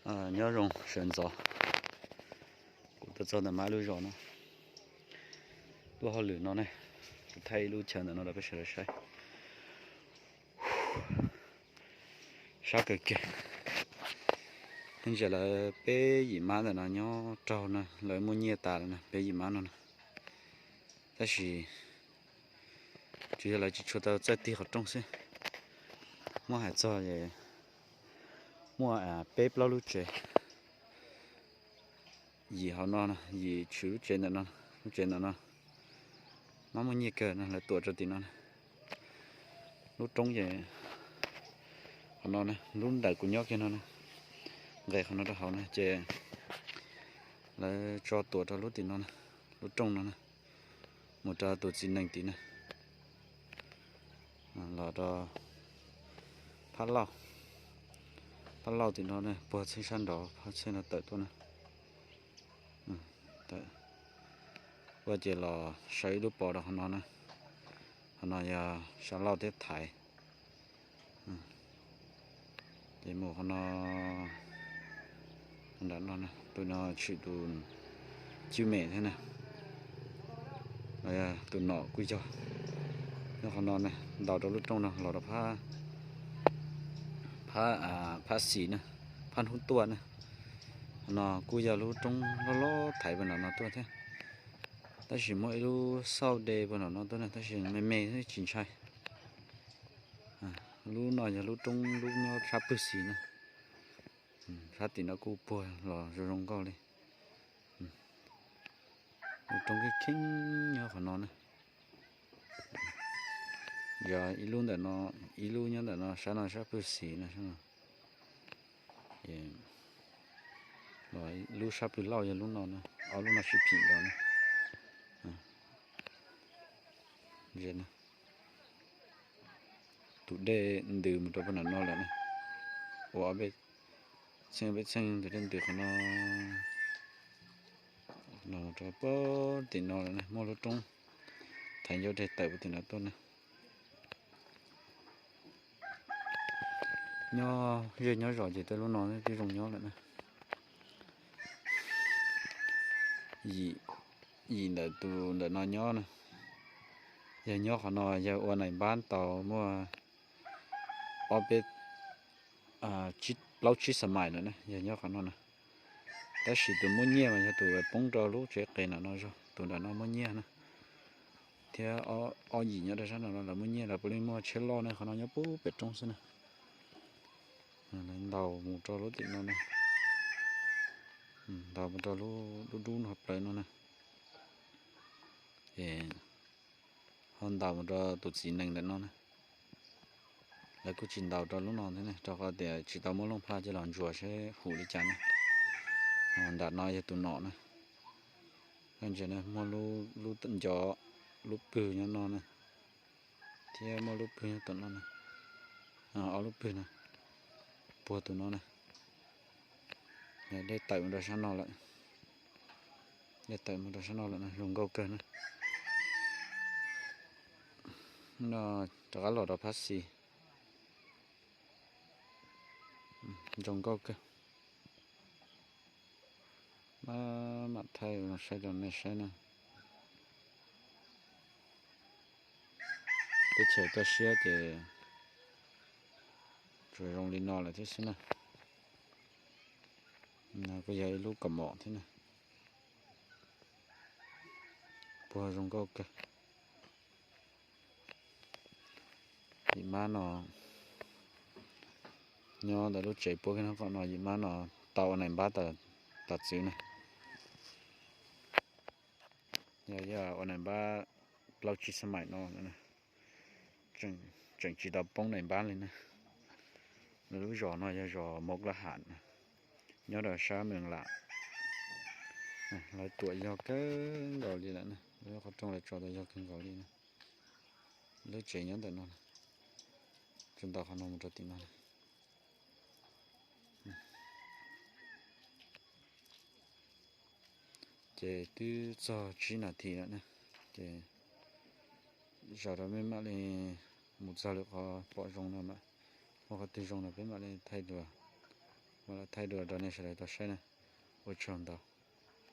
Nyob zoo sawv ntxov, kuv tuaj txog ntawm mab lub zos no, lub hauj lwm no ne, kuv thaij ib lub chaw ntawm no rau peb sawv daws saib. Sab kawg kiag. Ntsia lawv peb yim mab ntawm no nyob raug na, lawv muaj nyiaj tas lawm na, peb yim mab no na. Tab sis tsuas yog lawv tsis tshua tau txawj tig qhov rooj xwb. Muab hais txog muaj peb plaub lub tsev, yim hauv no, yim tshwm lub tsev ntawm no, lub tsev ntawm no, mab muaj nyiaj kawg no lawv tuam rau tim no na. Lub roob ces qhov no na, lub ntawm kuv nyob kiag no na, nqes qhov no rau hauv na ces lawv tso tuam rau lub tim no na, lub rooj no na, mus rau tus txiv nees tim na, los rau phab lauj, phab lauj tim no na, puag txheej sab nraud phab txheej no tawm tuaj na. Ua ces los sawv ib lub pov rau qhov no na, qhov no yog sab lauj thiab thaiv. Ces mus qhov no, nram no, tus no tshwm tus cwj mem thiab na, tus nom kuj yog. Nyob qhov no na, ntaus rau lub rooj no los rau phab, phab xis na, phab hnub tuaj na. Qhov no kuj yog lub roob loj loj thaiv puag nram no tuaj thiab, tab sis muaj ib lub xauj de puag nram no tuaj na, tab sis me me tsis ntshai. Lub no yog lub roob lub nyob sab pwg xis na, sab tim no kuj puag los zoo zoo nkauj li. Lub roob kheej kheej nyob qhov no na. Yog ib lub ntawm no, ib lub nyob ntawm no, sab no sab pwg xis no. Lub sab pwg lauj yog lub no na, ob lub no sib phim nkaus na. Tus dej ntws mus rau puag nram no lawm na, ua ob peb txheej peb txheej tus dej ntws qhov no, no rau puag tim no lawm na, muaj lub roob thaiv ncauj deg tawm puag tim no tuaj na. Nyob zej nyob zos ces tej lub no twb zoo nyob lawm na. Yim ntawm tus ntawm no nyob na, yawg nyob qhov no yawg ua nais npab tau muaj ob peb plaub tsib xa mais lawm na, yawg nyob qhov no na. Tab sis tus muaj nyiaj mas yog tus poob rau lub tsev qes nram no zog, tus nram no muaj nyiaj na. Thiab ob yim nyob rau sab no lawv muaj nyiaj, lawv puav leej muaj tsheb loj ne, qhov no nyob puag pem roob xwb na. Lawv ntaus mus rau lub tim no na, ntaus mus rau lub dub dub no plaws no na. Es ho ntaus mus rau tus txiv nees ntawm no na. Lawv kuj tsis ntaus rau lub no thiab ne, rau qhov tias tsis tau muab looj plab coj los ntsuas seb hum li cas na. Nram no yog tus nom na. Koj ntsia na, muaj lub ncov, lub pwg nyob no na, thiab muaj lub pwg nyob tom no na, ob lub pwg na, puag tus no na. Dej tawm mus rau sab no lawm, dej tawm mus rau sab no lawm na, zoo nkauj kawg na. No rov qab los rau phab xis, zoo nkauj kawg. Mam thaij saib rau nej saib na. Teb chaws toj siab ces tsuas zoo li no lawm thiab xwb na. No kuj yog ib lub kaus mom thiab na. Puag zoo nkauj kawg. Yim mab no nyob ntawm lub tsev puab kiag nraum no, yim mab no tau ua nais npab tas txwv na. Yog ua nais npab plaub tsib xab mais no, tseem tsis tau poob nais npab li na. Lawv lub zos no yog zos Mos Laj Ham na, nyob rau sab Mees Lam. Lawv tuam yog kawg nkaus li lawm na, lub qhov rooj lawv tso tau yog kawg nkaus li na. Lub tsev nyob ntawm no, tseem ntaus qhov no mus rau tim no. Ces twb txog tsib nas this lawm na, ces zaum rau mej mam li mus txog lwm qhov pom zoo no, muaj qhov twg zoo no peb mam li thaij dua, mam Thaij dua rau nej sawv daws tau saib na. Ua tsaug ntau.